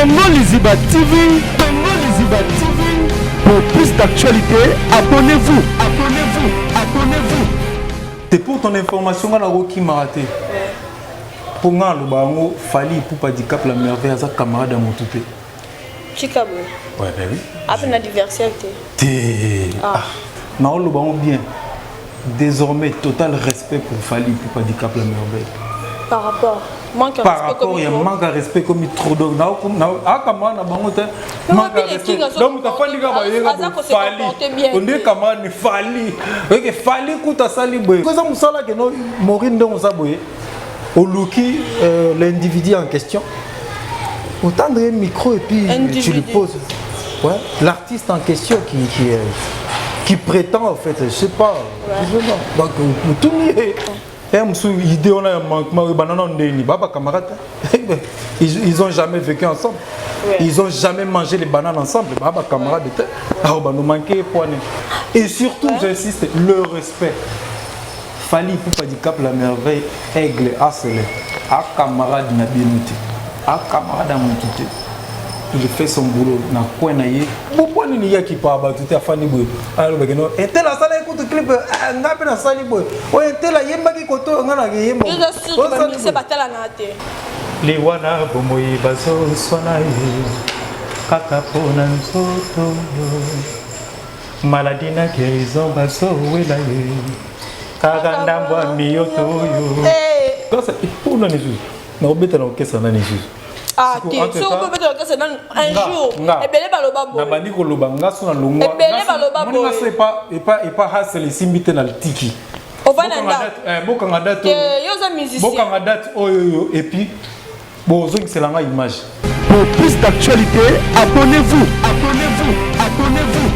Congo Liziba TV, Congo Liziba TV. Pour plus d'actualités, abonnez-vous, abonnez-vous, abonnez-vous. C'est pour ton information, nga nakokimaka te mpo nga aloba yango. Fally Ipupa Dicap la Merveille aza camarade ya motu te. Tika boye. Ouais, ben oui. Ape na adversaire te. Te. Ah. Naoloba yango bien, désormais total respect pour Fally Ipupa Dicap la Merveille. Par rapport manque par rapport ya manque à respect comme trop, donc akamara na bango te, manque à respect. Donc moto afandi kaka, bayeka Fally onde camarade ni Fally oke Fally kuta asali boye, eza mosala keno mori ndenge oza boye, oluki l'individu en question, otendre un micro et puis tu lui poses, ouais, l'artiste en question qui prétend, en fait, je sais pas, ouais. Donc otuni ye mosusu idée wana ya manquement oyo banana ndeni ba bacamarade, ils ont jamais vécu ensemble, ouais. Ils ont jamais mangé les bananes ensemble, ba bacamarade te. Alors bano manqué poane et surtout, ouais. J'insiste, le respect. Fally Ipupa Dicap la Merveille, aigle asele a camarade na bino te, a camarade ya motu te. Il fait son boulot na coin na ye. Bopwa nini yaki pa bato te, afandi boye, alobaki no etela asala ekutu clip, nga mpe nasali boye, oyo etela ayembaki koto oyo nga nakeyemba. Liwa na bomoi bazoswana ye kaka mpona nzoto, maladie na guérison bazowela ye kaka ndambo ya miyoto oyo mpona lisusu nakobeta na okesa nani lisusu. Ah, te, soki obeta orchestre nanu un jour, ebele baloba boye. Nabandi koloba nga so na longwa. Ebele baloba boye. Nga so epa hasel esimbi te na litiki. Ovanda ndako. Bokanga date. Yo oza musicien. Bokanga date oyo oyo et puis bozongisela nga image. Pour plus d'actualités, abonnez-vous, abonnez-vous, abonnez-vous.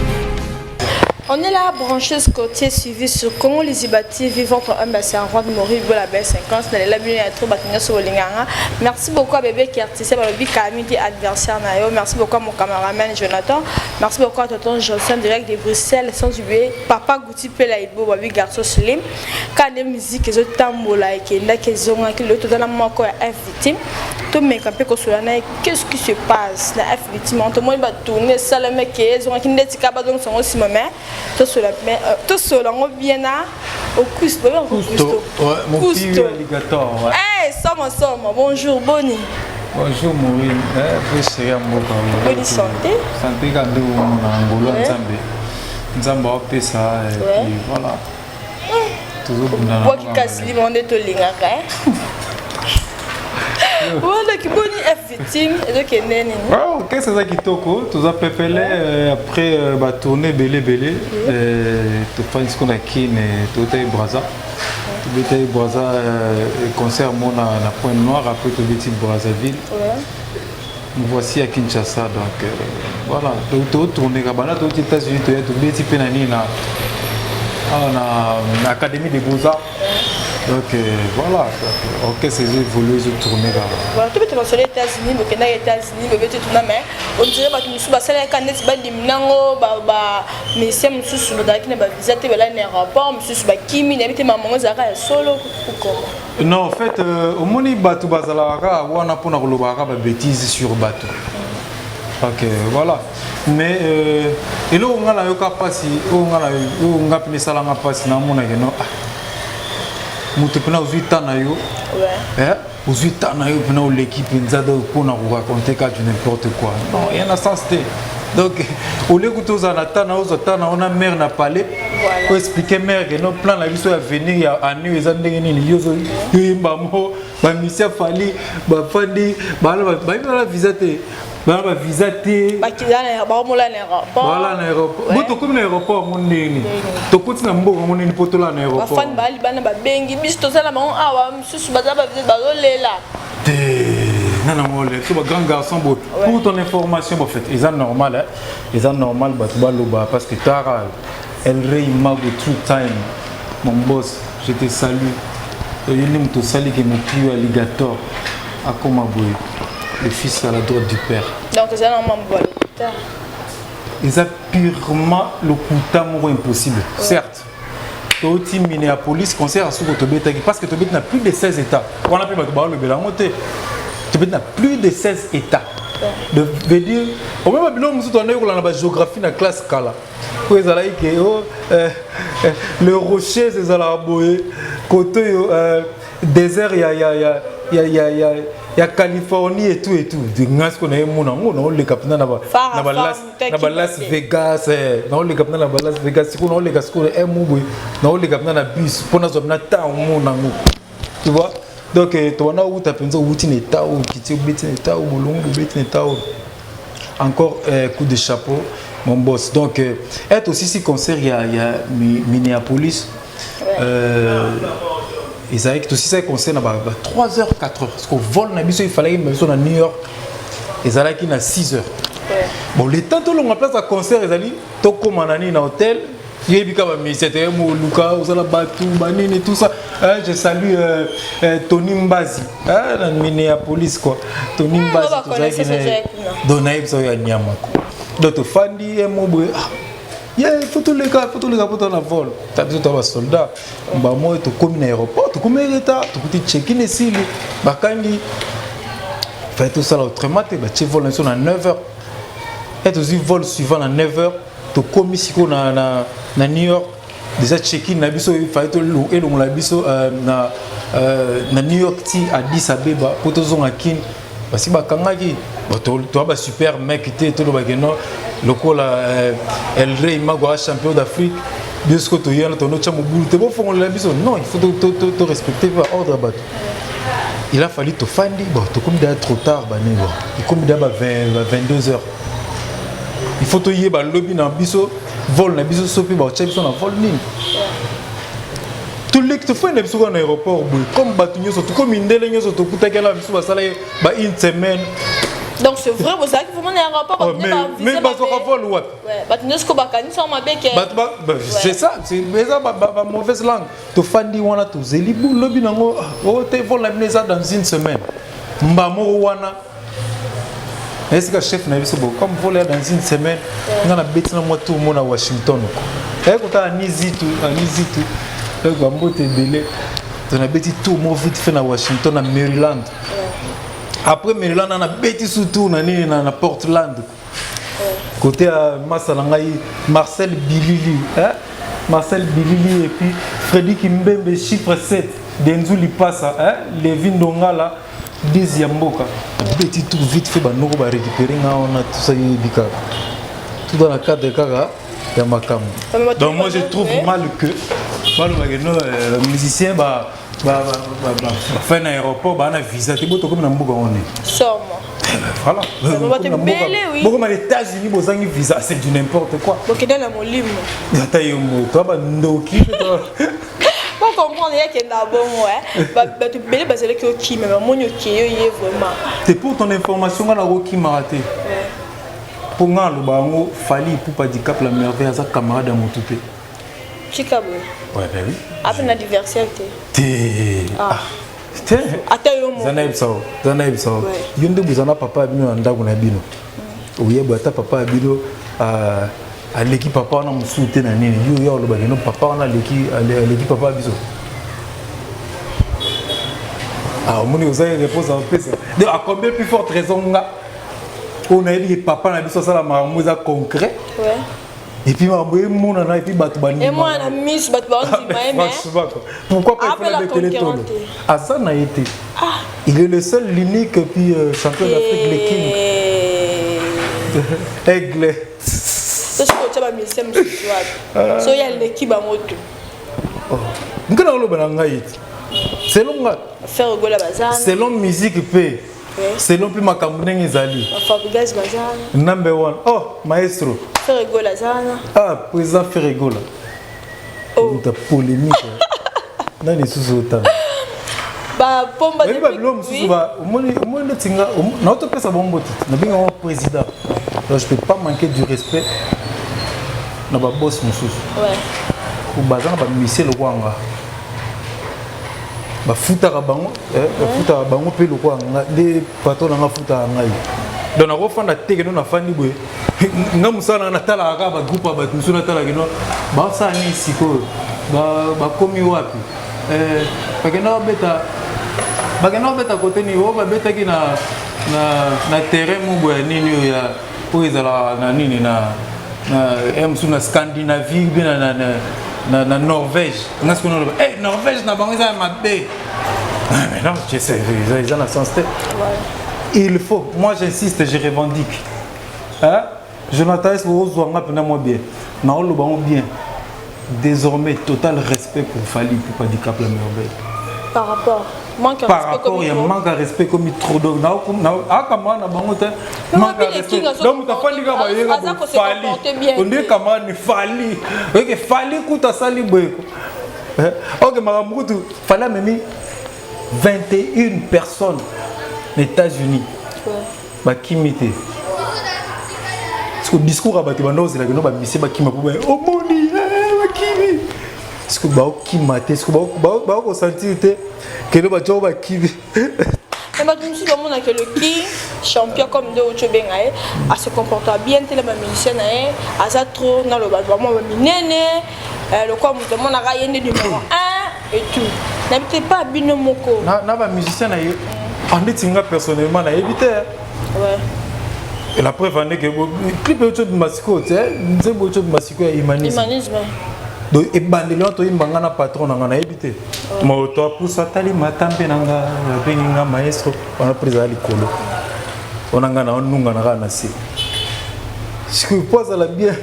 On est là, branché, scotché, suivi sur Congo Liziba TV, votre ambassadeur roi de Maurice Bola B50, dans les labels ya trop bato nyonso bolinganga. Merci beaucoup à bébé qui artiste balobi Kamidi adversaire na yo. Merci beaucoup à mon cameraman Jonathan. Merci beaucoup à tonton Johnson direct de Bruxelles, sans oublier papa Gouti Pela Ibo babi garçon Slim. Quand les musique ezotambola ekendaki ezongaki, lelo toza na moko ya F Victime, tomeka mpe kosola na ye qu'est-ce qui se passe na F Victime. Tomoni batourne esalamaki ezongaki ndeti kaka bazongisa yango nsima, mais tosola yango bien na Auguste. Augusto. Hey, somo somo, bonjour, boni? Bonjour Maureen, eh, chérie ya mboka. Boni santé? Santé ka nde na ngolo ya Nzambe. Nzambe aopesa et puis voilà. Tozobunda. Bwaki kasi limo nde tolingaka. Wana kiboni F Victime ezokende nini? Orchestre eza kitoko, toza pepele après batourne ebele ebele. Tofandi siko na Kine, totali Braza, tobetaki Braza concert mo na Pointe Noire, après tobeti Brazzaville, nous voici à Kinshasa. Donc voilà, totourneka banda touti États-Unis, toya tobeti mpe na nini na awa na Académie de Beaux-Arts. Donc voilà, donc, orchestre ezo évolue, ezotourne kaka. Voilà, tobeta masolo États-Unis. Bokendaki États-Unis, bobeti tuna, mais on dirait bato mosusu basalaka neti bandimi nango, bamusicien mosusu bazalaki na bavisa te, balali na aéroport, mosusu bakimi, nayebi te mamango ezalaka ya solo okoma. Non, en fait, omoni bato bazalaka kaka wana mpona kolobaka kaka babêtise sur bato. Ok, voilà. Mais eloko nga nayoka mpasi oyo nga oyo nga mpena esalanga mpasi, namonake no, ah, moto mpena ozwi temps na yo, ozwi temps na yo mpena oleki mpenza, donc mpona koraconte kaka du n'importe quoi, non, ya na sens te. Donc olie kuta ozala na temps na ozwa temps na yo na mare na palais, oexplike mare ke no plan na biso ya venir ya année eza ndenge nini. Yo yoyemba mo bamisia Fally bafandi bayebi bana visa te, bana bavisa te. Baomola na aéroport. Bala na aéroport bo tokomi na aéroport yango ndeni, tokoti na mboka yango ndeni mpo tolala na aéroport. Bafani bali bana babengi biso, tozala bango awa, mosusu baza bavisa bazolela. Te, nana ngo ole so bagrand garçon boye. Pour ton information, bon, fait eza normal, hein? Eza normal bato baloba parce que tara El Rey Mago True Time, mon boss, je te salue. Oyo nde moto osaliki mopio alligator akoma boye, le fils à la droite du père. Donc eza na mambo ya lokuta. Eza purement lokuta moko impossible, ouais. Certes, touti Minneapolis, concert ya suko tobetaki, parce que tobeti na plus de 16 états wana mpe bato balobela yango te, tobeti na plus de 16 états. De veut dire omema biloko mosusu tondaki kolanda bagéographie na classe kala oyo ezalaki ke oh, le rochers ezalaka boye kote oyo désert ya Californie et tout et tout. Nga siko na ye mona yango, naoleka mpenza na ba Las Vegas, naoleka mpenza na ba Las Vegas. Sikoyo naoleka sikoyo emu boye, naoleka mpenza na bus mpo nazwa mpenza temps omona yango, tu vois. Donc tobanda outa mpenza, outi na eta oyo, okiti, obeti na eta oyo, bolongo, obeti na eta oyo. Encore coup de chapeau, mon boss. Donc être aussi si concert ya Minneapolis, ezalaki tosisaki concert na ba 3 heures, 4 heures, parce que vol na biso efalaki biso na New York ezalaki na 6 heures. Bon, le temps tolonga place ya concert ezali, tokóma na nini, na hôtel. Yebi kaka bamusicien te, moluka ozala bato banini, tout ça. Je salue Tony Mbazi na Minneapolis quoi. Tony Mbazi tozalaki donc nayebisa oyo ya nyama quoi. Donc tofandi ye mo boye, ye faut toleka, faut toleka po na vol ta biso toa basoldat. Bamo tokomi na aéroport, tokomi retard, tokuti check-in esili, bakangi. Fallait tosala autrement te. Batie vol na biso na 9 heures e tozwi vol suivant na 9 heures. Tokomi sikoyo na New York, déjà check-in na biso fallait elongola biso na New York ti Addis Abeba mpo tozonga Kine. Basi bakangaki, toa basuper mec te, tolobaki no lokola El Rey Mago, champion d'Afrique. Biso sikoyo toyana, tondotya mobulu te, bofongolela biso. Non, il faut to respecter mpe baordre ya bato. Il a fallu tofandi. Bon, tokomi déjà trop tard, bani. Bon, ekomi déjà ba 22 heures. Il faut toyeba lobi na biso vol na biso, so mpe baotya biso na vol nini. Toleki, tofandi na biso kaka na aéroport boye comme bato nyonso. Tokomi ndele nyonso, tokutaki ala biso basalaki ba une semaine. Donc c'est vrai, bozalaki vraiment na aéroport? Mais bazwaka vol wapi? Bato nyonso ko bakanisa mabe ke C'est ça, eza bamauvaise langue. Tofandi wana, tozeli bu lobi nango o te, vol na bino eza dans une semaine. Mba moko wana esika chef na biso bo comme vol ya dans une semaine, nga na beti na mwa tour mo na Washington ko aye kotala ni zitu ani zitu bambote ebele. To nabeti tour moko vite fait na Washington, na Maryland. Après Maryland, na beti su tour na nini, na Portland, côté ya masa na ngai Marcel Bilili, hein? Marcel Bilili et puis Freddy Kimbembe, chiffre 7, Denzu Lipasa, hein? Levi Ndongala, 10 ya mboka. Beti tour vite fait, banoko barécupéré nga wana, tout ça. Yebi kaka tout dans la cadre kaka ya makambo. Donc moi, je trouve mal que balobake no musicien bafai na aéroport baa na visa te. Bo tokomi na mboka wana. Voilà, bokoma na États-Unis, bozangi visa, c'est du n'importe quoi. Bokende na molimo. Ata yo moto bandoki. Po comprendre yakenda bongo, bato ebele bazalaki okima, bamoni okeye ye vraiment. Te, pour ton information, nga nakokimaka te, mpo nga aloba yango: Fally Ipupa Dicap la Merveille aza camarade ya motu te. Tika boye. Ouais, ben oui. Ape na adversaire te? Te. Te. Ata yo moko. Nayebisa o, za nayebisa o, yo nde boza na papa ya bino na ndako na bino, oyeba ata papa ya bino aleki papa wana mosusu te na nini. Yo ya olobaki no papa wana aleki papa ya biso. Ah, omoni ozali réponse apesa. Donc à combien plus forte raison nga oyo nayebi ke papa na biso asala makambo eza concret et puis makambo emonana et puis bato bandimana miso, bato bandima ye. Mais pourquoi pas? Il faut nabetele tolo, aza na ye te. Il est le seul, l'unique et puis champion d'Afrique, le king, aigle. Soki otya bamusicien mosusu wapi, so ya leki bango to? Nke na oloba na ngai te, selon nga. Ferre Gola baza. Selon musique mpe, selon mpe makambo ndenge ezali. Fabregas baza. Number one, oh maestro. Ferre Gola aza wana. Ah, président Ferre Gola. Oh. Ta polémique nani lisusu otanga? Bapomba. Oyebi babilo mosusu, omoni neti nga naotopesa bango te, nabenga bango président. Donc je peux pas manquer du respect na baboss mosusu baza na bamusicien lokola nga, bafutaka bango, bafutaka bango mpe lokola nga nde patron na nga afutaka ngai. Donc nakofanda teke no, nafandi boye, nga mosala nanga natalaka kaka bagroupe ya bato mosusu, natalaka no basala nini sikoyo, bakomi wapi, bakenda babeta, bakenda babeta kote nini oyo babetaki na na, na terrain moko ya nini oyo ya oyo ezalaka na nini na na mosusu na Scandinavie bien na Norvège. Nga sikoyo naloba eh, Norvège na bango eza ya mabe. Ah, mais non, je sais, eza na sens te. Il faut, moi j'insiste, je revendique, hein? Jonathan, est-ce que ozwanga mpena mwa bien, naoloba ngo bien? Désormais, total respect pour Fally Ipupa Dicap la Merveille. Par rapport manque par rapport ya manque à respect comme trop. Donc akamwa na bango te, manque à respect. Donc moto afandi kaka, bayeka Fally, on dirait camarade ni Fally. Oke Fally kuta asali boye, ok, makambo kutu Fally amemi 21 personnes na États-Unis, bakimi te. Parce que discours ya bato banda ozelaka no bamisie bakima mpo omoni bakimi. Siko baokima te, siko baokosentir te kende bato bakimi. Mais bato mosusu bamonaka le King champion comme nde outi obenga ye, ase comporta bien te na bamusicien na ye, aza trop naloba bamwa baminene lokola moto amonaka ye nde numéro 1 et tout. Nayebi te pa bino moko. Na bamusicien na ye, andeti nga personnellement nayebi te. Et la preuve andeke clip oyo tobima sikoyo te, nzembo oyo tobima sikoyo ya humanisme. Humanisme. Donc ebandeli wana toyimba nga na patron na nga, nayebi te. Moto apusa atali matambe na nga, abengi nga maestro. Wana mpe ezala likolo wana, nga na onunga na kaka na se. Sikoyo po azala bien,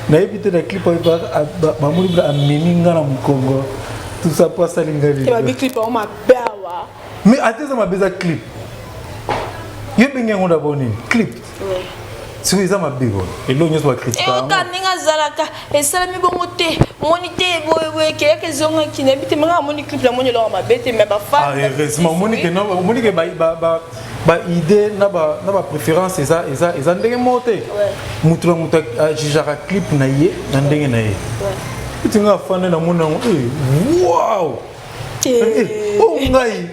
nayebi te. Na clip bamoni bina amemi nga na mokongo, tout ça po asali nga. Te, babi clip yango mabe awa. Mais ate eza mabe, eza clip. Yo ebengi yango d'abord nini? Clip. Sikoyo eza mabe boye, eloko nyonso bacritiquaka. Eyoka ndenge azalaka, esalami bongo te, moni te boyeboye, ekeyaka ezongaki. Nayebi te, manga amoni clip, namoni eloko mabe te, mais bafan. Heureusement omoni ke omoni ke baidée na bapréférence eza ndenge moko te. Moto na moto ajugeaka clip na ye na ndenge na ye. Eti nga afanda, namoni yango, wow, o ngai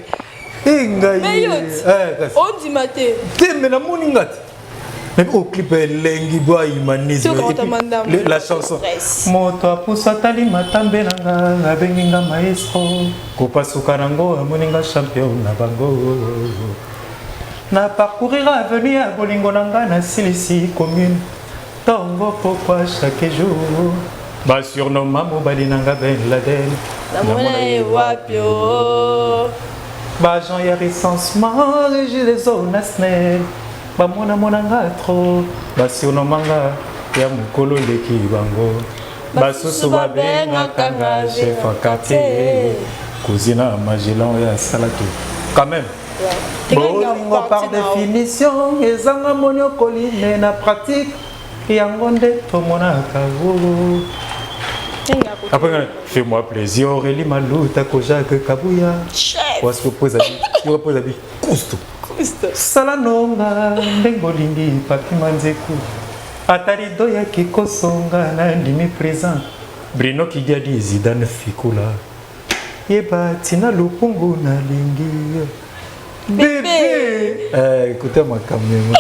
e ngai. Ondima te. Te, me namoni nga te oyo clip elengi bwa humanisme, la chanson "Moto apusa atali matambe na nga, abengi nga maestro, kopasuka nango amoni nga champion na bango, na parcourir avenue ya bolingo na nga, nasilisi commune ntongo pokwa, chaque jour basurnomma mobali na nga Ben Laden." Namona ye wapi o? Baagent ya recensement, régie des zones na SNEL, bamonamona nga trop, basurnomma nga ya mokolo eleki bango. Basusu babengaka nga chef ya quartier, cousine Magellan oyo asalaki quand même. Bolingo par définition ezanga moniokoli, me na pratique yango nde tomonaka. Après, fais-moi plaisir, Aurélie Malouta, Kojak Kabuya. Parce que po ezabi kusto. Sala nonga ndenge olingi, papi Manzeku. Ata rido yaki kosonga, na ndimi présent. Bruno Kidiadi, Zidane Fikula. Yeba tina lupungu nalingi yo. Bébé. Eh, écoutez makambo yango.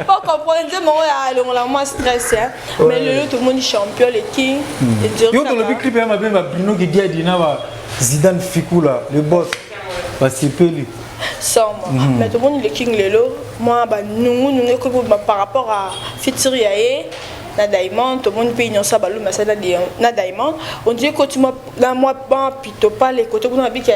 Pas comprendre nzembo oyo alongola mwa stress, hein. Mais lelo tomoni champion le King. Yo tolobi clip ya mabe, ba Bruno Kidiadi na ba Zidane Fikula, le boss. Basepeli. Sombre. Mais tomoni le King lelo mwa banungunungu ekomi par rapport à futur ya ye na Diamond. Tomoni mpe nyonso balumi asali na Diamond, on dirait koti na mwa pito pale kote kuna. Babika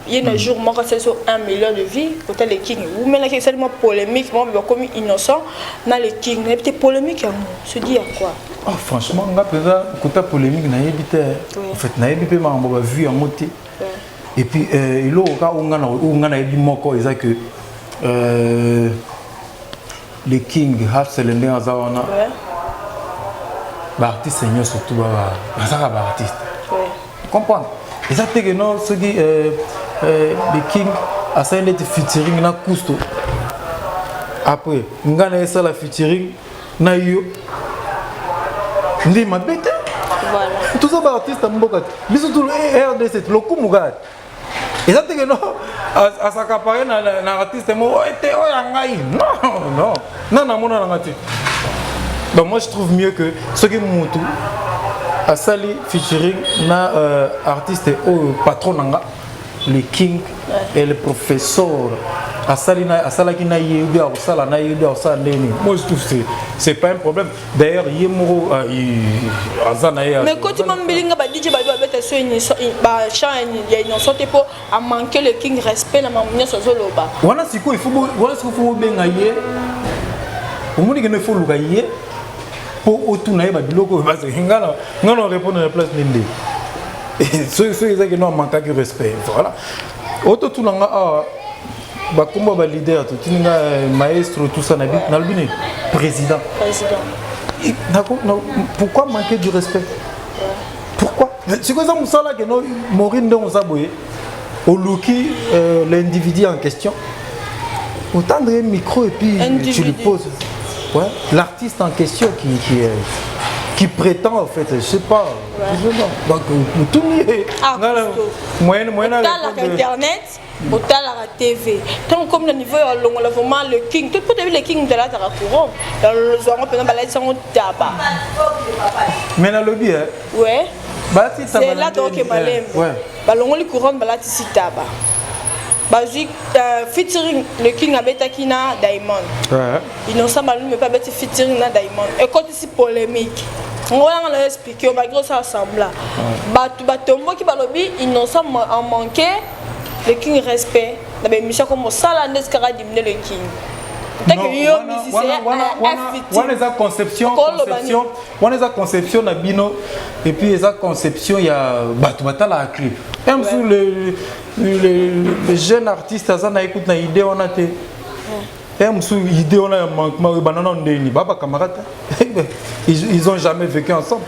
ye na jour moko asali so 1 million de vues. Kota le King wumelaki, esali mwa polémique moko, bakomi innocent na le King. Nayebi te polémique yango se dit ya quoi. Oh, franchement nga mpenza kota polémique nayebi te. En fait nayebi mpe makambo bavues yango te. Et puis eloko kaka oyo nga nayebi moko eza que le King Hafsel, ndenge aza wana, baartiste nyonso tu bazaka baartiste, comprendre? Eza te ke non, soki le King asali neti featuring na Kusto, après ngai na esala featuring na yo, nde mabe te. Toza baartiste ya mboka te, biso tu RDC, lokumu kaka eza te ke non, asakapare na artiste mo te oyo ya ngai. Non, non, non, namona nanga te. Donc moi je trouve mieux que soki mutu asali featuring na artiste oyo patron nanga le King et le professeur Asali na asalaki na ye ou akosala na ye ou akosala ndenge nini. Moi, je trouve que c'est pas un problème. D'ailleurs, ye moko aza na ye. Mais koti mambilinga ba DJ ba babeta so ba chant ya Innocent te po a manquer le King respect na mamu nyonso azoloba. Wana sikoyo il faut wana sikoyo faut obenga ye. Omoni ke no, il faut luka ye mpo otuna ye babiloko oyo parce nga na répondre na place nde soki ezaki no amankaki respect. Voilà, ototuna nga awa bakombo ya baleader, totuni nga maestro, tout ça, nalobi nini? Président. Président. Pourquoi manquer du respect? Pourquoi? Sikoyo eza mosala ke no Maurine, ndenge oza boye, oluki l'individu en question, otendre ye micro et puis tu lui poses, ouais, l'artiste en question qui prétend, en fait, je sais pas, ouais. Je sais pas. Donc otuni Ah, moyen moyen. Otalaka internet, otalaka TV, ntango komi na niveau ya longola vraiment le King, to po toyebi le King moto alataka couronne, lozwango mpenza balatisi yango taba. Mais nalobi ouais, balati c'est là toke malembe, balongoli couronne, balatisi taba, bazwi featuring. Le King abetaki na Diamond. Innocent Balume mpe abeti featuring na Diamond, ekotisi polémique. Ngo wana na expliquer yo, malgré osala semblant, bato batomboki, balobi Innocent en manqué le King respect na baémission ko mosala nde esikaka dimine le King. Yo musicien. Wana eza conception, wana eza conception na bino et puis eza conception ya bato batalaka clip. Mosusu le jeune artiste aza na écoute na idée wana te. Mosusu idée wana ya manquement oyo banana ndeni ba bacamarade, ils ont jamais vécu ensemble,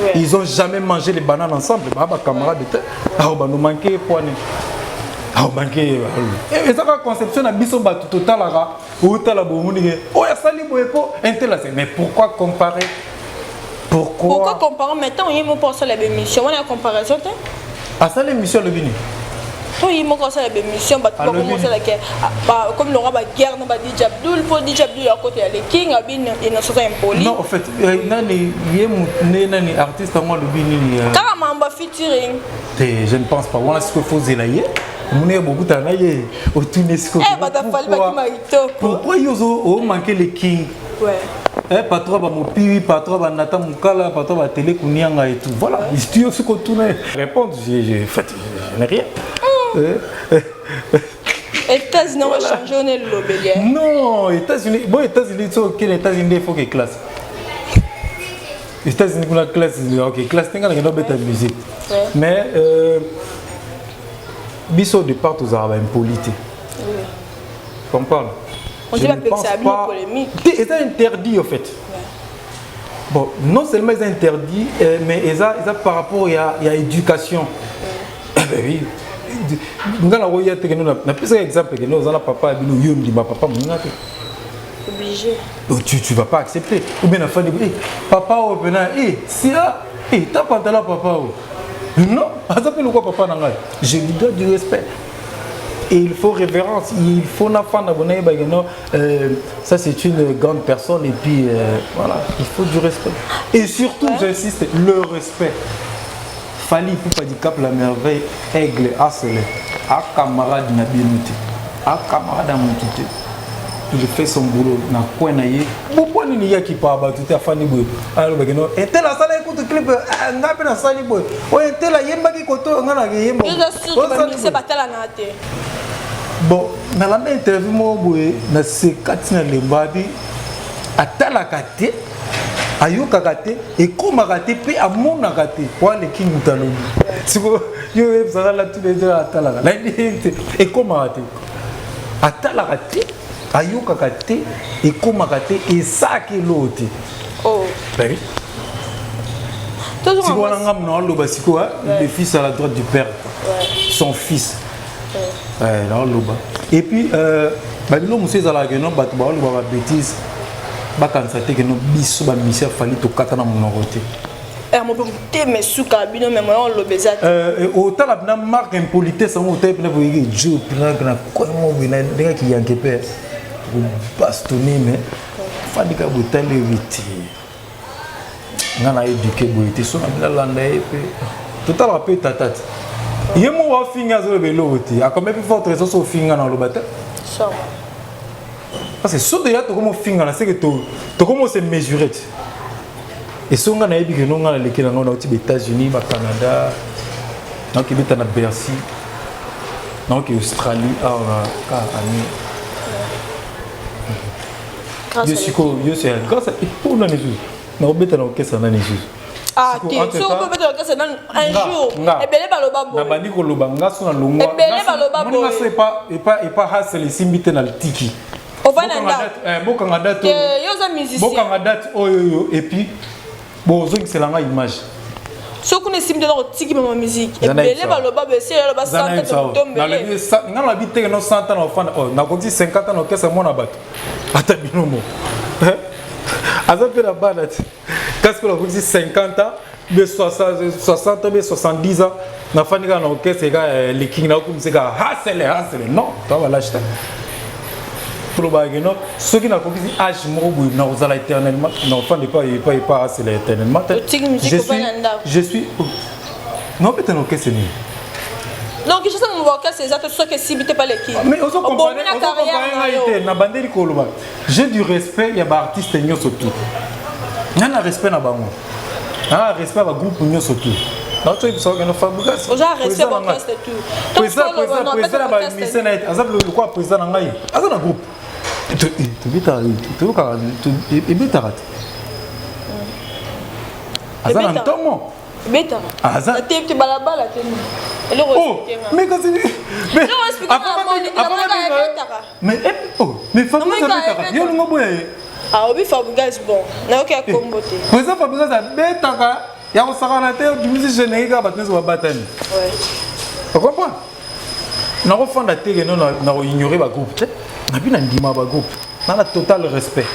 ouais. Ils ont jamais mangé les bananes ensemble, ba bacamarade te. Awo bano manqué poane, awo manqué. Eza kaka conception na biso bato totalaka, otala bomoni ke oyo asali boye po un tel asali. Mais pourquoi comparer? Pourquoi? Pourquoi comparer? Maintenant ye moko asala baémission wana ya comparaison te. Asala émission, alobi nini? To ye moko asala baémission, bato bakomosalaka comme longa baguerre na ba DJ Abdul, mpo DJ Abdul akota ya le King abi Innocent impoli. Non, en fait, nani ye ne nani artiste yango alobi nini? Kaka mambo featuring. Te, je ne pense pas. Wana sikoyo faut ozela ye, omoni ye, bokutana na ye, otuni sikoyo. Bato afali bakima kitoko. Pourquoi yo omanquer le King? Eh, patron bamopiwi, patron banata mokala, patron batele kunianga et tout, voilà, tu yo soki otuna répondre, en fait, je n'ai rien. États-Unis on change, on est lobeli. Non, États-Unis, bon, États-Unis, so okende États-Unis, il faut que classe États-Unis kuna, classe, ok, classe ndenge nakende obeta musique. Mais biso au départ tozalaka baimpoli te, comprendre? On dit pas pas polémique. Eza interdit, au fait. Bon, non seulement eza interdit, mais eza par rapport ya éducation. Eh ben oui, nga na koya te kendo napesaka exemple kendo oza na papa ya bino, yo ndima papa moninga te. Obligé. Tu vas pas accepter. Ou bien afandi, eh, papa oyo pena, eh, sira, eh, ta pantalon, papa oyo non, aza mpe lokwa papa na ngai, je lui dois du respect et il faut révérence, il faut nafanda bona yebake non, ça c'est une grande personne et puis voilà, il faut du respect et surtout, j'insiste, le respect. Fally Ipupa Dicap la Merveille, aigle asele a camarade na bino te, a camarade ya motu te. Il fait son boulot na coin na ye. Bopo nini yaki pa bato te, afandi boye, alobaki no un tel asala ekutu clip, nga mpe nasali boye, oyo un tel ayembaki koto oyo nga nakeyemba. Batalana te. Bon, nalanda interview moko boye na seka ntina lemba abi atalaka te, ayokaka te, ekomaka te mpe amonaka te. Waleki moto alobi siko yo oyebisaka la tuna ete atalaka, nayebi te, ekomaka te, atalaka te, ayokaka te, ekomaka te, esaki eloo te. Oh. Ben oui. Sikoyo wana nga mona aloba sikoyo le fils à la droite du père, son fils naoloba. Et puis babilo mosusu ezalaka keno bato baoloba babêtise, bakanisa te keno biso bamisi afali tokata na monoko te. Mo mpe motema esuka bino me moya oloba eza te. Otala mpena marque impolitesse yango, otali mpena boyeki jo mpena na komo boye ndenge akiyanke mpe kobastone, mais fandika botali oyebi te nga na éduqué boye te. So na bino alanda ye mpe totalaka mpe tata te, ye moko afinga, azoloba eloko te, akomi mpe forte raison so ofinga na oloba te. Parce que so deja tokomi ofingana, seke tokomi ose mesurer te. Eso nga nayebi ke no nga naleki na ngai, nauti ba États-Unis, ba Canada, naoki beta na Bercy, naoki Australie awa na ka ami. Yo sikoyo, yo se grâce à mpona lisusu nakobeta na orchestre nani lisusu? Ah, te, soki obeta orchestre nani un jour, ebele baloba boye. Nabandi koloba, nga so na longwa. Ebele baloba boye. Nga so epa hasel esimbi te, na litiki. Ovanda ndako. Bokanga date. Yo oza musicien. Bokanga date oyo oyo, et puis bozongisela nga image. Soki kuna esimbi te, otiki mama musique. Ebele baloba boye, esi eloba 100 tombele. Nga nalobi teke no 100 ans na ofanda, nakoki 50 ans na orchestre. Mwana bato, ata bino mo aza mpe na bana te, kasi mpe nakokisi 50 ans be 60 ans be 70 ans, nafandi kaka na orchestre eka leking, nakokumisa kaka hasele hasele. Non, to balâche te. Tolobaka no soki nakokisi age moko boye, nakozala éternellement, nakofanda epa asela éternellement te. Je suis naobeta na orchestre nini? Donc Kinshasa mo orchestre eza te. Soki esimbi te, paleki. Mais ozocomparer ngai te. Na bandeli koloba, j'ai du respect ya baartiste nyonso tout. Nga na respect na bango, nga na respect ya bagroupe nyonso tout. Naotoyebisa okende Fabrigas. Oza respect orchestre tout. Président na bamusicien na ye aza lokola président na ngai, aza na groupe, tobetaka, toyokaka, ebetaka te, aza na ntongo. Betaka. Aza te balabala te. Eloko, mais kasi mais Fabrigas abetaka, yo olingo boya ye. Aobi Fabrigas, bon, nayoki ya kombo te. Président Fabrigas abetaka ya kosakana te. Obimisi générique kaka, bato nyonso babatani. Ocomprendre? Nakofanda te keno na koignore bagroupe te. Nabi na ndima bagroupe na total respect.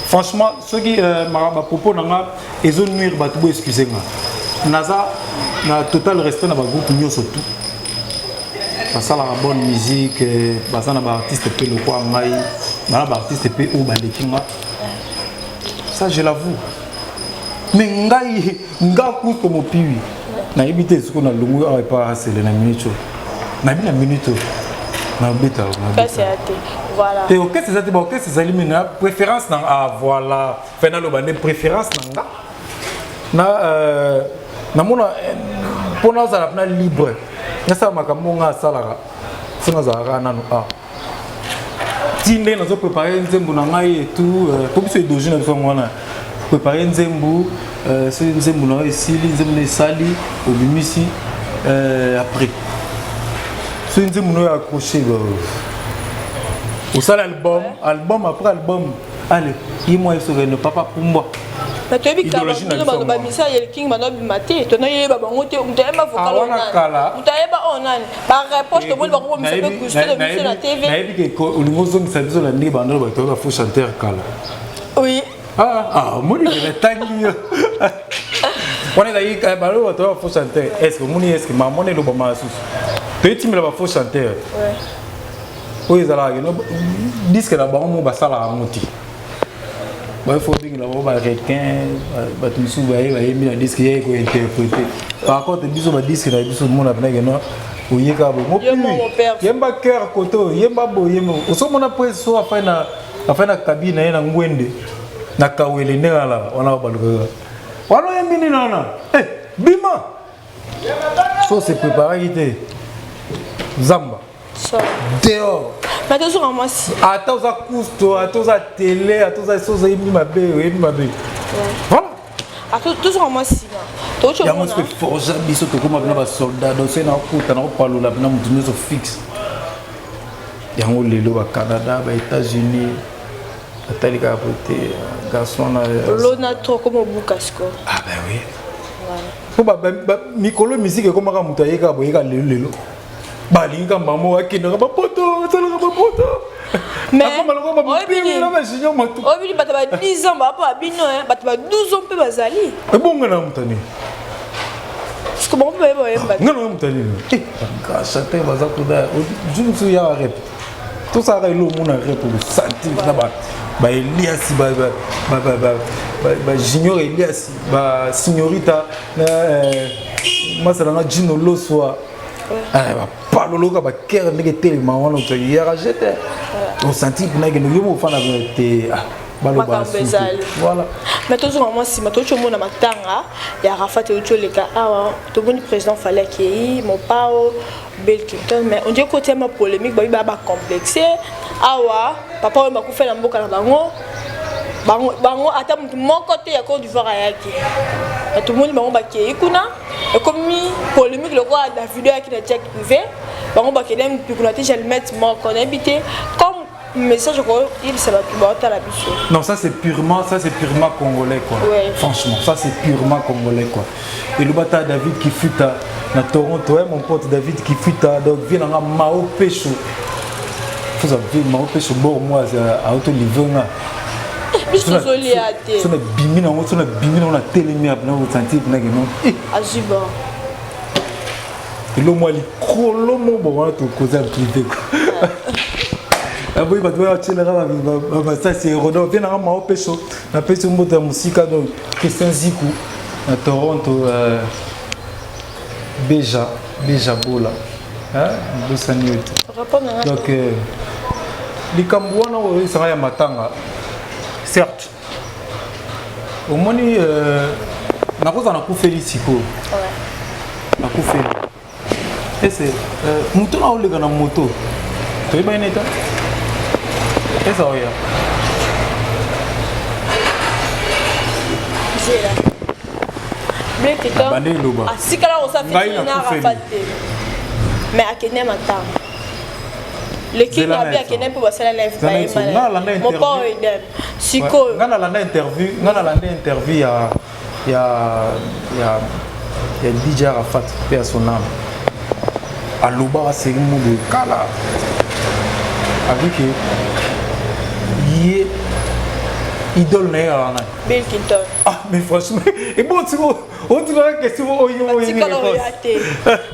Franchement, soki bapropos na nga ezonuire bato, bo excuse nga. Naza na total respect na bagroupe nyonso tout basalaka bonne musique, baza na baartiste mpe lokwa ngai, bana baartiste mpe oyo baleki nga, ça je l'avoue. Mais ngai, nga kusto mopiwi, nayebi te sikoyo nalongwi awa epa asele na minute oyo, nayebi na minute oyo nabeta. Te, orchestre eza te, baorchestre ezali, mais na préférence na, ah voilà, fe naloba nde préférence na nga na namona mpo nazala mpena libre, nasala makambo nga asalaka, so nazala kaka nano a ti ndenge nazoprépare nzembo na ngai etout, po biso edogi na biso yango wana, prépare nzembo. Soki nzembo na yo esili, nzembo na esali, obimisi. Après, soki nzembo na oyo accroché, osala album, album après album. Allez, ye mwa esokende papa pumbwa. Na toyebi kala, bamisa ya King banobima te, tonoyeba bango te. Moto ayeba vocal oyo nani? Moto ayeba oyo nani? Bareproche tomoni bango bomisa mpe gusto de biso na TV. Nayebi ke olingi ozongisa biso na ndenge bandolo bato oyo bafaux chanteur kala. Oui. Ah, omoni ke natangi yo wana, ezali balobi bato oyo bafaux chanteur. Est ce que omoni, est ce que mamona elobama lisusu toyetimela bafaux chanteur oyo ezalaka keno disque na bango mo basalaka yango te? Bafo obengela bango barequin, bato mosusu baye bayembi na disque, ye kointerpréter. Par contre biso, badisque na biso, omona mpena keno oyeka boye, yemba cœur kote oyo, yemba boye, yemba osomona mpo so afai na afai na cabine na ye na ngwende na kawele, ndenge alaka wana, balukaka wana, oyembi nini wana, bima so se préparaki te, zamba dehors. Mais tozonga mwasi. Ata oza kusto, ata oza tele, ata oza so, ozoyembi mabe, oyembi mabe, voilà. Tozonga mwa nsima. Yango soki forge biso, tokóma mpena basoldat. Donc soki nakokuta, nakopalola mpena motu nyonso fixe. Yango lelo bacanada, baÉtats-Unis atali kaka po te garçon na Lona trop koma obuka sikoyo. Ah ben oui, po mikolo musique ekomaka, moto ayekaka boyeka lelo lelo, balingi ka mama akendaka bapoto, asalaka bapoto. Oyebini bato ba 10 ans baa mpo babino, bato ba 12 ans mpe bazali. Ebonga na moto nini? Parce que bango mpe bayeba oyemba. Nga na moto nini? Chanteur baza kuna, jour mosusu yaka rep, tosalaka elo, omona rep osanti na baeliasi, bajunior Eliasi, basignorita na masalanga Jino Loswa, bapaloloka bakere ndenge etelema wana, yaka jete. Osanti mpena kende yo mofanda te, ah, baloba. Voilà. Mais tozonga mwa nsima. Touti omona matanga ya Arafat euti oleka awa. Tomoni président Fally akei, Mopao, Bill Clinton, mais on dirait kotiama polémique, babi baya bacomplexe awa. Papa oyo bakufa na mboka na bango, bango ata motu moko te ya Côte d'Ivoire ayaki. Tomoni bango bakei kuna, ekomi polémique lokola Davido ayaki na jet privé, bango bakende mpikuna te jalmet moko. Nayebi te comme message okoyebisa bato baotala biso. Non, ça c'est purement congolais, quoi. Franchement, ça c'est purement congolais, quoi. Et le bata David qui fut à na Toronto, ouais, mon pote David qui fut à donc vient nga Mao Pesho. Faut ça Mao Pesho bord moi à auto livrer nga. Biso tozolia te. So na bimi nango, so na bimi nango na telemi na osentir mpena ke non. Azwi bon. Elo mwa likolo mo bon wana tokoza privé, quoi. Aboyi bato oyo atielaka basasi erodo mpe nanga Mao Peso, napesi mboto ya mosika. Donc Christian Ziku na Toronto, Beja Beja Bola, bosani yo te. Donc likambo wana oyo esanga ya matanga, certes omoni, nakozala nakufeli sikoyo, nakufeli ese moto na oleka na moto toyebani neta eza oya. Zela. Bande eloba. Asikala kosafiri na Arafat te, mais akende matanga. Le King abi akende mpe basala live, bayeba Mopao idem sikoyo. Nga nalanda interview ya DJ Arafat mpe ya son âme. Alobaka seri mo boye kala avec ye, idole na ye kaka nani? Bill Clinton. Ah, mais franchement, et bon, siko otikaka question oyo. Batikala oya te,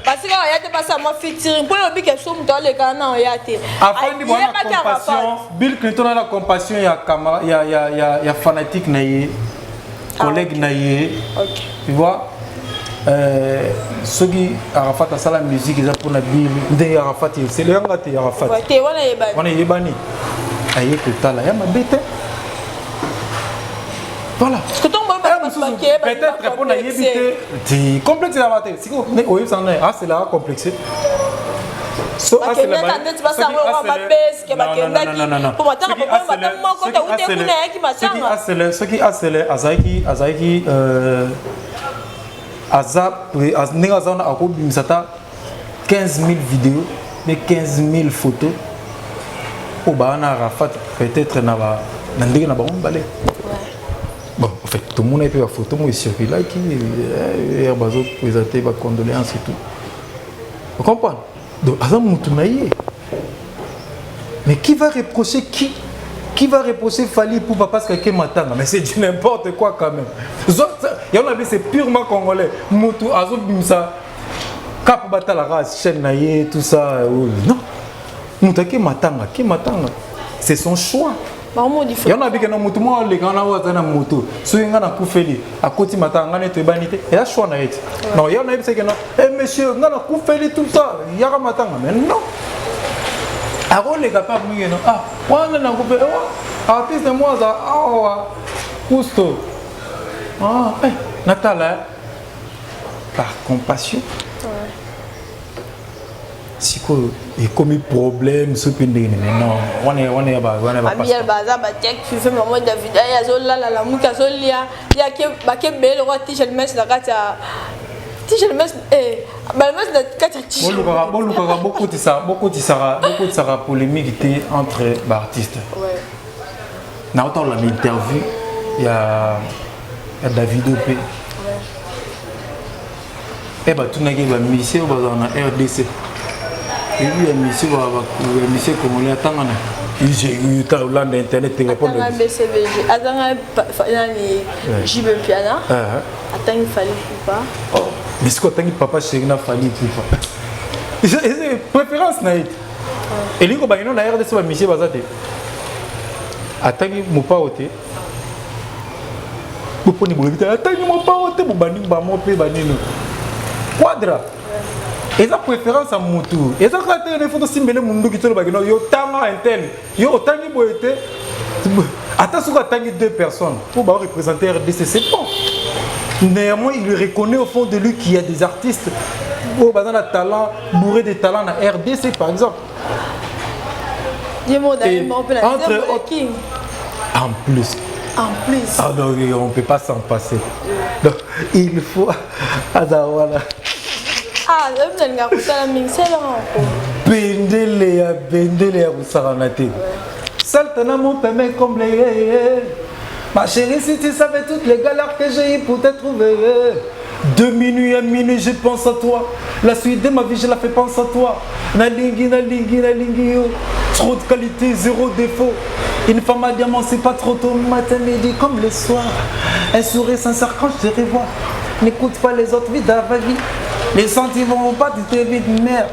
batikala oya te, basa mwa featuring mpo elobi ke so moto alekana na oya te. Afandi bwana compassion. Bill Clinton ana compassion ya kama ya fanatique na ye, collègue na ye. Tu vois, soki Arafat asala musique eza mpona Bill, ndenge Arafat eseleyanga te, Arafat wana eyebani, aye kotala ya mabe te, voilà. Peut-être mpo nayebi te ti complexe ezala te. Sikoyo oyebisanga naye aselaka complexe. Bakendaka neti basango babeske bakendaki po matanga papa bata moko te ute kuna ayaki matanga. Soki asele azalaki aza ndenge aza wana, akobimisa ata 15 000 vidéos mais 15 000 photos oyo baa na Arafat, peut-être na ndenge na bango mibale. Bon, en fait, tomona mpe bafoto moko ecirculaki ere bazoprésente bacondoléance et tout, ocomprendre. Donc aza mutu na ye, mais qui va reprocher, qui va reprocher Fally Ipupa parce que matanga? Mais c'est du n'importe quoi quand même. Yango na c'est purement congolais. Mutu azobimisa kap batalaka chaîne na ye, tout ça, non. Mutu ake matanga, ake matanga, c'est son choix. Yango na bike na mutu moko aleka na oyo aza na moto. Soki nga nakufeli, akoti matanga, nga neti toyebani te, eza choix na ye te. Non, yango nayebisaki non, eh monsieur, nga nakufeli, tout ça, yaka matanga. Mais non, akoleka mpe akomingi no, ah wana nakufeli artiste mo aza awa kusto, ah, eh, natala par compassion. Sikoyo ekomi problème so mpe ndenge nini? Non, wana wana ya wana. Abiel baza batiak fife. Mama David aye azolala, lamuki, azolia ye, bakebele lokwa tigelmes na kati ya tigelmes, balmes na kati ya tige. Bolukaka bokotisaka polémique te entre baartiste. Naotalola interview ya Davido mpe e batunaki bamusicien oyo bazala na RDC, ebi ya musicien, ya musicien congolais atanga na olanda internet te. Répondre. BCBG azanga nani? JB Mpiana atangi, Fally Ipupa. Mais sikoyo atangi Papa Chéri na Fally Ipupa, préférence na ye te. Elingi kobangino na RDC bamusicien baza te, atangi Mopao te. Boponi bolobi te atangi Mopao te, bobandi bamo mpe banino quadra. Eza préférence ya mutu. Eza kaka te il faut tosimbele munduki tolobaki no yo tanga un tel. Yo otangi boye te. Ata soki atangi deux personnes pour ba représenter RDC, c'est bon. Néanmoins, il reconnaît au fond de lui qu'il y a des artistes oyo baza na talent, bourré de talent na RDC par exemple. Ye moko Et nayemba mpe na entre nzembo ya autres- King. En plus. En plus. Ah donc on ne peut pas s'en passer. Donc il faut aza wana. Ah, oyebi nalingaka kotala mingi salanga ko. Bendele ya bendele ya kosakana te. Saltana mon permet combler. Ma chérie, si tu savais toutes les galères que j'ai eues pour te trouver. De minuit à minuit, je pense à toi. La suite de ma vie, je la fais penser à toi. Nalingi, nalingi, nalingi, yo. Trop de qualité, zéro défaut. Une femme à diamant, c'est pas trop tôt, matin, midi, comme le soir. Un sourire sincère quand je te revois. N'écoute pas les autres, vis ta vie. Les sentiments vont pas, tu te vite, merde.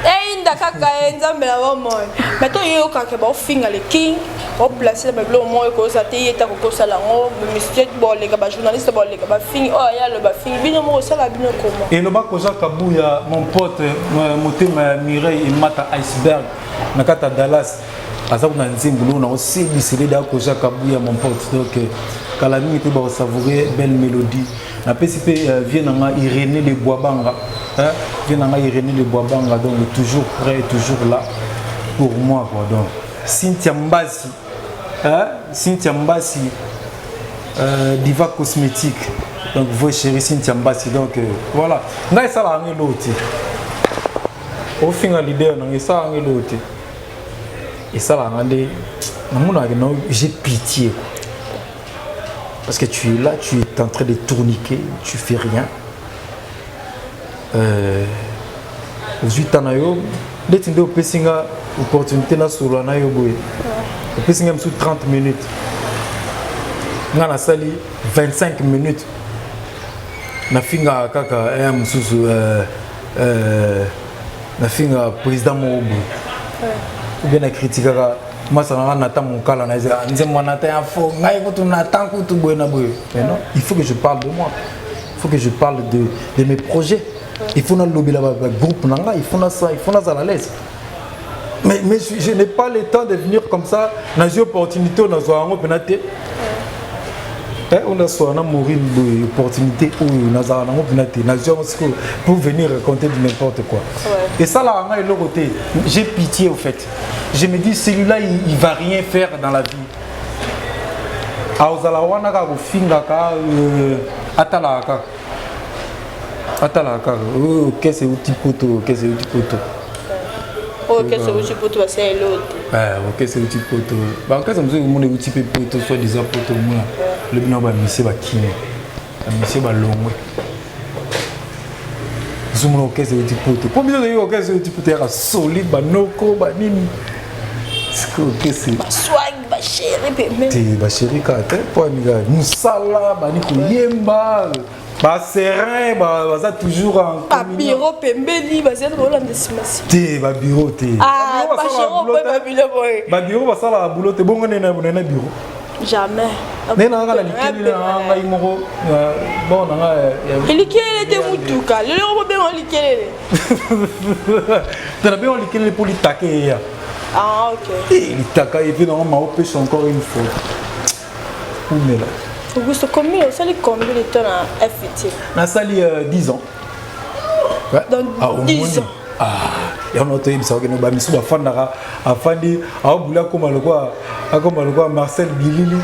Eyinda kaka ye nzambe na bomoi mai to yoyokaka baofinga le King, baoplace na babiloko moko ekoyosa te ye ta kokosala yango bamisie boleka bajournaliste boleka bafingi oyo aya aloba bafingi bino moko osala bino koma. Eloba koja Kabuya, mon pote, motema ya Mireille Emata Iceberg na kati ya Dallas, aza kuna nzembo loko na osebisele da koja Kabuya, mon pote. Donc kala mingi te bakosavoure belle mélodie. Napesi mpe vie na nga Irénée le Boabanga, hein? Vie na nga Irénée le Boabanga, donc toujours prêt, toujours là pour moi, quoi. Donc Cynthia Mbasi, hein? Cynthia Mbasi, Diva Cosmétique, donc vous chérie Cynthia Mbasi. Donc voilà, ngai esalaka ngo eloko te. Ofinga leader nanga esalaka ngo eloko te. Esalaka nga nde namonaka no j'ai pitié, quoi. Parce que tu es là, tu es en train de tourniquer, tu fais rien. Ozwi ta na yo ndeti nde opesi nga opportunité nasolola na yo boye, opesi nga mosusu 30 minutes, nga nasali 25 minutes nafingaka kaka ya mosusu, nafinga président moko boye ou bien nakritikaka masala nga nata mokala na ezala nzembo wana ta ya fo ngai kutu natan kutu boye na boye. Mais non, il faut que je parle de moi, il faut que je parle de mes projets, il faut nalobela bagroupe na ngai, il faut nasa, il faut nazala à l'aise. Mais je n'ai pas le temps de venir comme ça. Nazwi opportunité oyo nazwa yango mpena te. Oyo naswala na Maurine boye, opportunité oyo nazala nango mpena te, nazwi yango sikoyo pour venir raconter du n'importe quoi. Esalaka ngai eloko te. J'ai pitié au fait. Je me dis, celui-là, il va rien faire dans la vie. Aozala wana kaka kofingaka, atalaka kaka, atalaka kaka oyo kese euti poto, kese euti poto. Oyo kese euti poto basala eloko te. Okese euti poto, bakese mosusu omona euti mpe poto, soit disant poto. Omona lobi na bamisie bakimi, bamisie balongwe, ozomona okese euti poto mpo biso toyeki okese euti poto yaka solide, banoko banini, sikoyo okese baswag bachéri pembeni. Te, bachéri kaka te, mpo anika mosala bani koyemba baserin baza toujours en babiro pembeni bazali kolanda nsima nsima. Te, babiro te. Bachéri oboye babilo boye. Babiro basalaka bulo te. Bongo nde na biro? Jamais. Nde na kaka na likelele na ngai moko bon na ngai. Likelele te, mutuka lelo bobenga likelele. Te, nabenga likelele mpo litaka eya. Ah, ok. Litaka epe nango maopesa encore une fois umela. Augusto, combien osali, combien de temps na FT? Nasali 10 ans. Ouais. Donc, ah, 10 ans. Ah, yango toyebisaka kende bamisu bafandaka, afandi aobula akoma lokwa Marcel Bilili.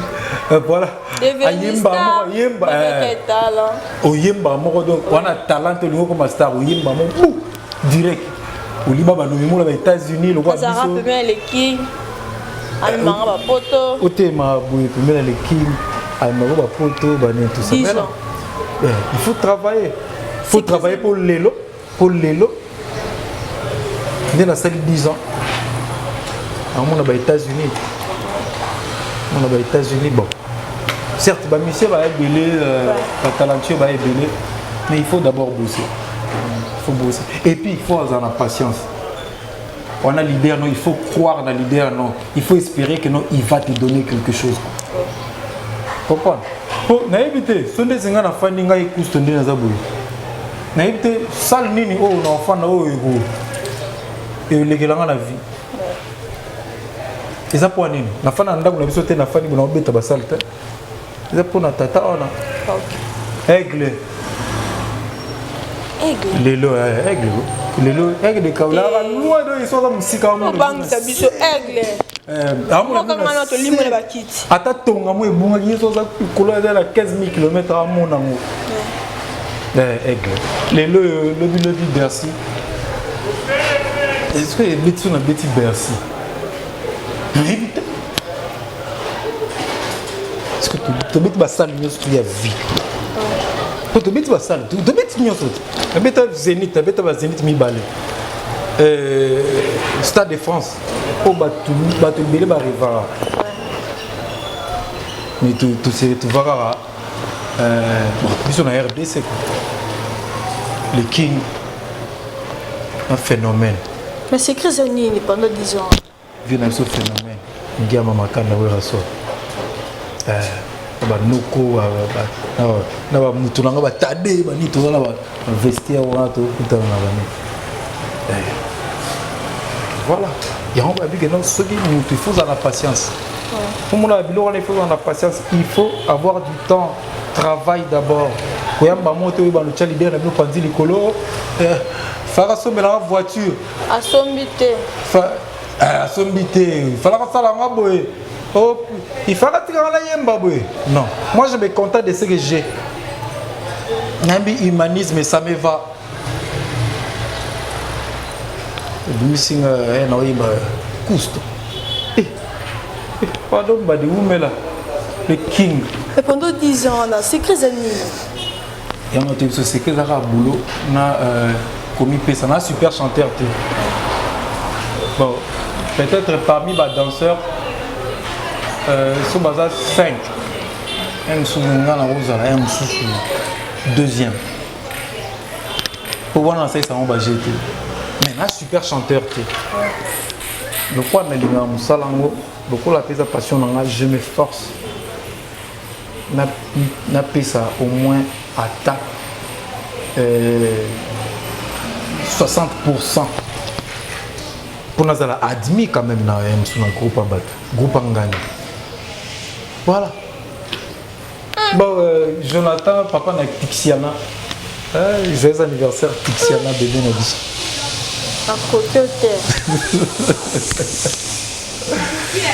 Voilà, ayemba moko, ayemba oyemba moko. Donc wana talent, olingi okoma star, oyemba moko bu direct oliba banomi mola ba États-Unis lokwa. Biso eleki amemanga bapoto. Otema boye pembeni aleki amemaka bapoto banini, tout ça. Mais non, il faut travailler, il faut travailler pour lelo, pour lelo nde nasali 10 ans amona ba États-Unis, mona ba États-Unis. Bon, certes bamusicien baya ebele, batalentueux baya ebele, mais il faut d'abord bosser, il faut bosser et puis il faut azala na patience. On a leader, non, il faut croire dans leader, non, il faut espérer que non, il va te donner quelque chose, comprendre. Po nayebi te so nde esenga nafandi ngai kusto nde naza boye. Nayebi te salle nini oyo na ofanda oyo eko elekela nga na vie. Eza mpo nini? Nafanda na ndako na biso te, nafandi bona obeta basale te. Eza mpo na tata wana. Aigle. Aigle. Lelo eh, aigle. Lelo aigle de Kaula loin de iso aza mosika obangisa biso aigle. Eh, mokangana tolimbola bakiti. Ata tonga mo ebungaki ye so aza likolo aza na 15000 km amona yango. Eh, aigle. Lelo oyo lobi lobi Bercy. Est-ce que ebeti so na beti Bercy? Nayebi te. Est-ce que tobeti basale nyonso tu ya vie? Po tobeti basale, tobeti nyonso te. Nabeta Zenith, nabeta ba Zenith mibale. Euh, Stade de France po bato bato ebele ba rêvaka. Mais to to se retrouva kaka euh, bon, biso na RDC quoi. Le King un phénomène. Mais secret eza nini pendant 10 ans? Vie na biso phénomène. Ngiama Makanda Werrason. Euh, banoko na bamutu na nga batade banini toza na bavestiaire wana tokutana na banini eh. Voilà, yango babike non, soki mutu il faut ozala na patience, omona biloko wana, il faut ozala na patience, il faut avoir du temps, travail d'abord. Koyamba mo te oyeba lotya leader na bino panzi likolo, eh, faka asombelaka voiture. Asombi te. Eh, asombi te, falaka asala nga boye. Oh, il fallait atikaka nayemba boye. Non, moi je me contente de ce que j'ai. Nayembi humanisme, ça me va. Ebimisi nga eh, naoyemba kusto. Eh, eh, pardon mbadi, wumela le King. Mais pendant 10 ans na secret eza nini? Yango te, biso secret ezaka boulot na euh, komipesa na super chanteur te. Bon, peut-être parmi badanseurs euh, so baza 5, un mosusu nga na kozala un mosusu deuxième, po wana nasalisa yango baje te. Mais na super chanteur te, lokola nalingaka mosala yango, lokola mpe eza passion na nga, je me force napesa au moins ata euh, 60% mpo nazala admis quand même na mosu na groupe ya bato, groupe ya ngani. Voilà. Bon, euh, Jonathan, papa na Tixiana, euh, joyeux anniversaire Tixiana, bébé na biso. Akoki te.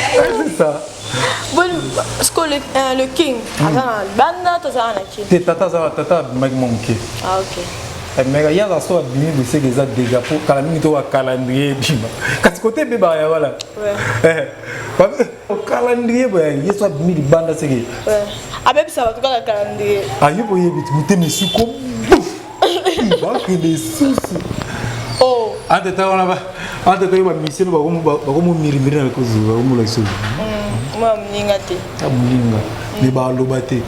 C'est ça. Bon, parce que le King aza na libanda to azala na King? Te, tata aza, tata abimaki mwa moke. Ah, ok. Mais ye aza so abimi boseke eza déjà po kala mingi to bacalendrier ebima, kasi kote ebebaka ya wala calendrier boye, ye so abimi libanda seke. Abebisa bato kaka calendrier. Aye boyebi ti motema esuko bakende susu. Oh. Entre wana entre oyo bamisien bakomomirimiri na kozu bakomolakisa. Mwa moninga te. Ya moninga me baloba te.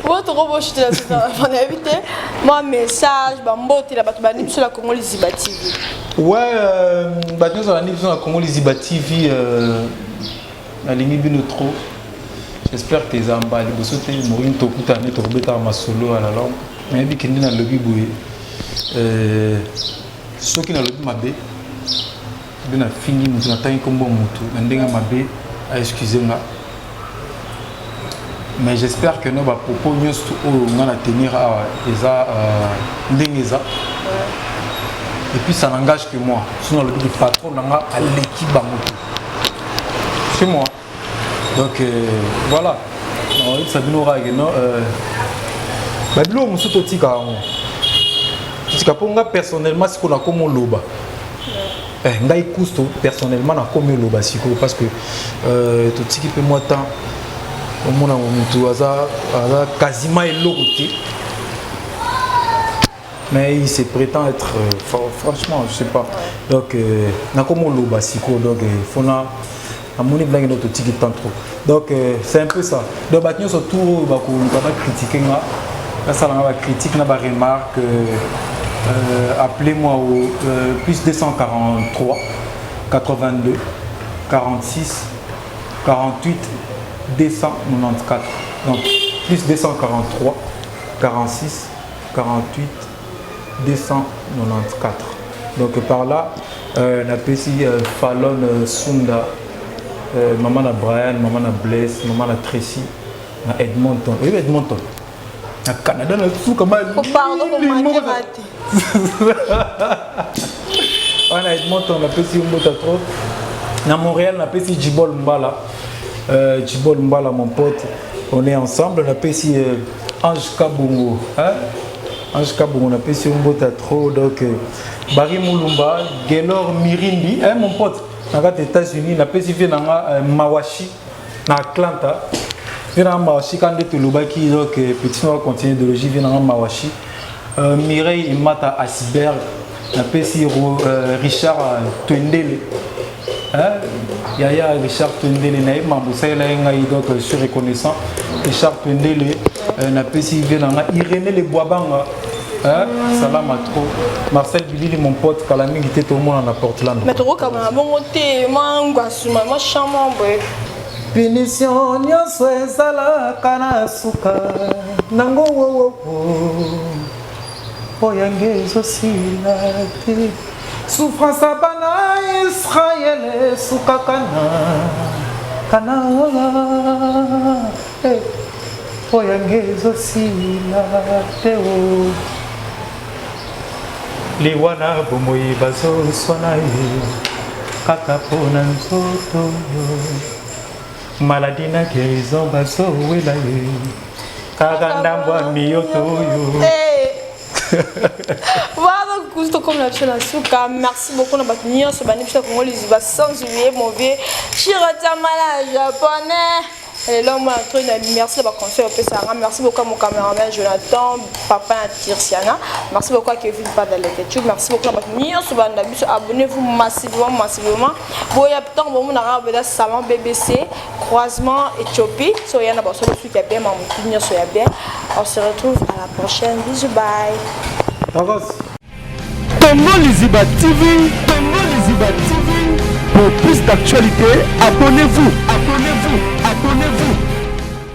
Bo tokoboshutela nayebi te, mwa message, bambotela bato bandi biso na Congo Liziba TV. Ouais, bato nyonso balandi biso na Congo Liziba TV, euh, nalingi bino trop. J'espère que eza mbala liboso te morini tokutana nde tokobetaka masolo à la longue. Nayebi kende nalobi boye, euh, soki nalobi mabe mpe nafingi motu, natangi nkombo motu na ndenge ya mabe, aexcuse nga. Mais j'espère que no bapropos nyonso oyo nga na tenir awa eza euh, ndenge eza, et puis ça n'engage que moi. So nalobi ke patron na nga aleki bango te, c'est moi. Donc euh, voilà, nakoyebisa bino kaka ke no euh, babiloko mosusu totika yango, totika mpo nga personnellement sikoyo nakomi oloba. Eh, ngai kusto personnellement nakomi oloba sikoyo parce que euh, totiki mpe mwa temps, omona motu aza, aza quasiment eloko te, mais il se prétend être euh, franchement je sais pas. Donc euh, nakomi oloba sikoyo, donc euh, faut na namoni blangi ndo totiki temps trop. Donc euh, c'est un peu ça. Donc bato nyonso tour oyo bakoluka bacritique nga, basala nga bacritique na baremarque, euh, euh, appelez-moi au euh, plus 243 82 46 48 294. Donc plus 243 46 48 294. Donc par là, euh, napesi euh, Fallon euh, Sunda, euh, maman na Brian, maman na Blaise, maman na Tracy, na Edmonton. Oui, Edmonton. Na Canada na suka ma. Oh, pardon, moko te. Wana Edmonton napesi yo mbota trop. Na Montréal napesi Jibol Mbala. Euh, Jibol Mbala mon pote. On est ensemble napesi euh, Ange Kabongo. Hein? Ange Kabongo napesi yo mbota trop donc euh, Barry Mulumba, Gelor Mirindi, hein, mon pote. Na kati États-Unis napesi vie na nga euh, Mawashi na Atlanta. Vie na nga Mawashi quand nde tolobaki donc euh, petit na continuer idéologie vie na nga Mawashi. Euh, Mireille Imata Asberg napesi euh, Richard euh, Twendele hein? Yaya Richard Twendele na ye mambo osalela ye ngai donc je suis reconnaissant Richard Twendele euh, napesi vie na nga Irénée Le Boabanga hein? Salama trop Marcel Bilili mon pote kala mingi te tomona na Portland mais tokokabana bongo te mwa ngwasuma mwa chambre boye Punition nyonso ezalaka na suka nango wowowo oyo yange ezosila te souffrance ya bana Israël esukaka na Kanaan eh, oyo yange ezosila te o liwa na bomoi bazoswana ye kaka mpo na nzoto maladi na guérison bazowela ye kaka ndambo ya miyoto oyo Voilà, donc tokomi na biso na suka. Merci beaucoup na bato nyonso bandi biso ya Congo Liziba sans oublier mon vieux Chirotamala japonais. Lelo mwana trop na merci na ba conseil opesa nga. Merci beaucoup à mon cameraman Jonathan, papa na Tirsiana. Merci beaucoup à Kevin Padaleke. Merci beaucoup na bato nyonso banda biso. Abonnez-vous massivement, massivement. Boya ntango bomonaka bela salon BBC croisement Éthiopie. So ya na basolo suki ya bien, mamutu nyonso ya bien. On se retrouve à la prochaine. Bisous, bye. Tacos. Congo Liziba TV, Congo Liziba TV. Pour plus d'actualités, abonnez-vous, abonnez-vous.